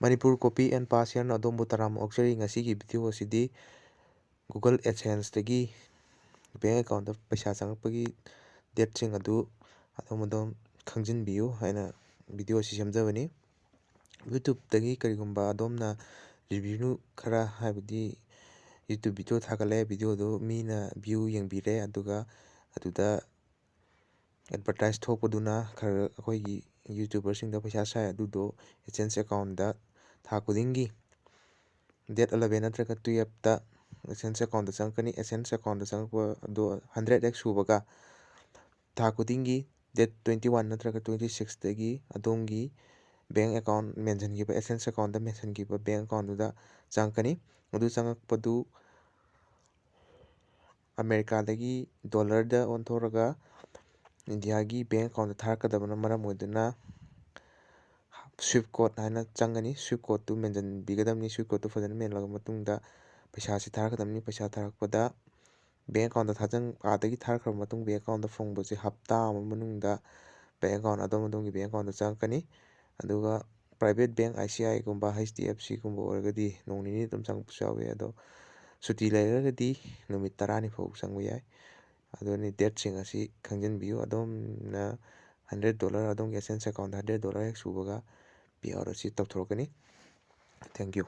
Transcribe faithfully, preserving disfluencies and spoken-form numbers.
Manipur Copy and Paste ꯍꯥꯏꯅ ꯑꯗꯣꯝꯕꯨ ꯇꯔꯥꯝꯅ ꯑꯣꯛꯆꯔꯤ꯫ ꯉꯁꯤꯒꯤ video ꯑꯁꯤꯗꯤ Google AdSenseꯇꯒꯤ bank accountꯇ ꯄꯩꯁꯥ ꯆꯪꯉꯛꯄꯒꯤ dateꯁꯤꯡ ꯑꯗꯨ ꯑꯗꯣꯝ ꯑꯗꯣꯝ ꯈꯪꯖꯤꯟꯕꯤꯌꯨ ꯍꯥꯏꯅ video ꯑꯁꯤ ꯁꯦꯝꯖꯕꯅꯤ꯫ YouTubeꯇꯒꯤ ꯀꯔꯤꯒꯨꯝꯕ ꯑꯗꯣꯝꯅ revenue ꯈꯔ, ꯍꯥꯏꯕꯗꯤ YouTube video ꯊꯥꯒꯠꯂꯦ, videoꯗꯨ ꯃꯤꯅ view ꯌꯦꯡꯕꯤꯔꯦ, ꯑꯗꯨꯒ ꯑꯗꯨꯗ advertise ꯊꯣꯛꯄꯗꯨꯅ ꯈꯔ ꯑꯩꯈꯣꯏꯒꯤ YouTuberꯁꯤꯡꯗ ꯄꯩꯁꯥ ꯁꯥꯏ, ꯑꯗꯨꯗꯣ AdSense accountꯇ ꯊꯥ ꯈꯨꯗꯤꯡꯒꯤ date eleven ꯅꯠꯇ꯭ꯔꯒ twelveꯇ AdSense accountꯇ ꯆꯪꯉꯛꯀꯅꯤ꯫ AdSense accountꯇ ꯆꯪꯉꯛꯄ ꯑꯗꯣ hundred X ꯁꯨꯕꯒ ꯊꯥ ꯈꯨꯗꯤꯡꯒꯤ date twenty one ꯅꯠꯇ꯭ꯔꯒ twenty sixꯇꯒꯤ ꯑꯗꯣꯝꯒꯤ bank account mentionꯈꯤꯕ, AdSense accountꯇ mentionꯈꯤꯕ bank accountꯗꯨꯗ ꯆꯪꯉꯛꯀꯅꯤ꯫ ꯑꯗꯨ ꯆꯪꯉꯛꯄꯗꯨ ꯑꯃꯦꯔꯤꯀꯥꯗꯒꯤ dollarꯗ ꯑꯣꯟꯊꯣꯔꯒ ꯏꯟꯗꯤꯌꯥꯒꯤ bank accountꯇ ꯊꯥꯔꯛꯀꯗꯕꯅ ꯃꯔꯝ ꯑꯣꯏꯗꯨꯅ SWIFT code ꯍꯥꯏꯅ ꯆꯪꯒꯅꯤ꯫ SWIFT codeꯇꯨ mentionꯕꯤꯒꯗꯕꯅꯤ꯫ SWIFT codeꯇꯨ ꯐꯖꯅ mentionꯂꯕ ꯃꯇꯨꯡꯗ ꯄꯩꯁꯥꯁꯤ ꯊꯥꯔꯛꯀꯗꯕꯅꯤ꯫ ꯄꯩꯁꯥ ꯊꯥꯔꯛꯄꯗ bank accountꯇ ꯊꯥꯖꯤꯟ-, ꯑꯥꯗꯒꯤ ꯊꯥꯔꯛꯈ꯭ꯔꯕ ꯃꯇꯨꯡ bank accountꯇ ꯐꯪꯕꯁꯦ ꯍꯞꯇꯥ ꯑꯃ ꯃꯅꯨꯡꯗ bank account, ꯑꯗꯣꯝ ꯑꯗꯣꯝꯒꯤ bank accountꯇ ꯆꯪꯉꯛꯀꯅꯤ꯫ ꯑꯗꯨꯒ private bank, ICICIꯒꯨꯝꯕ, HDFCꯒꯨꯝꯕ ꯑꯣꯏꯔꯒꯗꯤ ꯅꯣꯡ ꯅꯤꯅꯤ ꯑꯗꯨꯝ ꯆꯪꯉꯛꯄꯁꯨ ꯌꯥꯎꯋꯤ꯫ ꯑꯗꯣ ꯁꯨꯇꯤ ꯂꯩꯔꯒꯗꯤ ꯅꯨꯃꯤꯠ ꯇꯔꯥꯅꯤ ꯐꯥꯎ ꯆꯪꯕ ꯌꯥꯏ꯫ ꯑꯗꯨꯅꯤ dateꯁꯤꯡ ꯑꯁꯤ ꯈꯪꯖꯤꯟꯕꯤꯌꯨ꯫ ꯑꯗꯣꯝꯅ hundred dollar, ꯑꯗꯣꯝꯒꯤ AdSense accountꯇ hundred dollar ꯍꯦꯛ ꯁꯨꯕꯒ payout ꯑꯁꯤ ꯇꯧꯊꯣꯔꯛꯀꯅꯤ꯫ Thank you꯫